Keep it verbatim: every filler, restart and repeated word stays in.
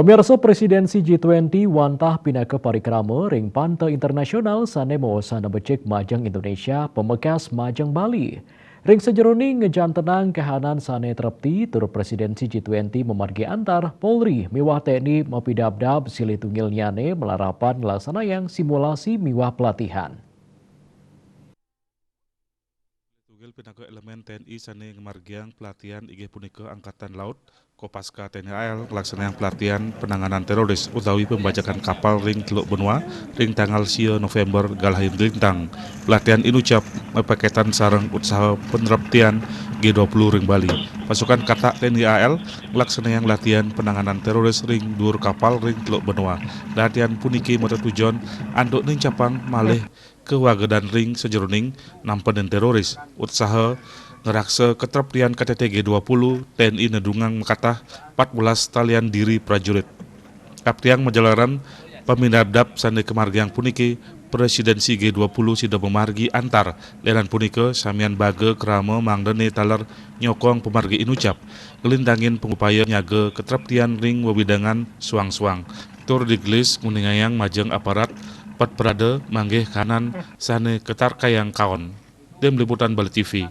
Pemirsa, Presidensi G twenty wantah pinaka parikrama ring panta internasional sane mawasana becik majeng Indonesia, pamekas majeng Bali. Ring sajeroning ngejantenang kahanan sane trepti, tur Presidensi G twenty mamargi antar Polri miwah T N I mapidabdab silih tunggilnyane malarapan nglaksanayang simulasi miwah pelatihan. Tunggil pinaka elemen T N I sane ngamargiang pelatihan inggih punika Angkatan Laut. Kopaska T N I A L nglaksanayang pelatihan penanganan teroris utawi pembajakan kapal ring Teluk Benua ring tanggal sia November galahin lintang. Pelatihan inucap mapaketan sareng utsaha penreptian G dua puluh ring Bali. Pasukan katak T N I A L nglaksanayang latihan penanganan teroris ring duur kapal ring Teluk Benua. Latihan puniki matetujon antuk nincapang malih kawagedan ring sajeroning nampenin teroris. Utsaha ngraksa katreptian K T T G dua puluh, T N I nedungang makatah empat belas talian diri prajurit. Kaptiang majalaran pamidabdab sane kamargiang puniki, Presidensi G dua puluh sida mamargi antar. Lenan punika, samian baga krama mangdane taler nyokong pamargi inucap, nglintangin pangupaya nyaga katreptian ring wewidangan suang-suang, tur digelis nguningayang majeng aparat pet prada manggih kahanan sane katarkayang kaon. Tim Liputan Bali T V.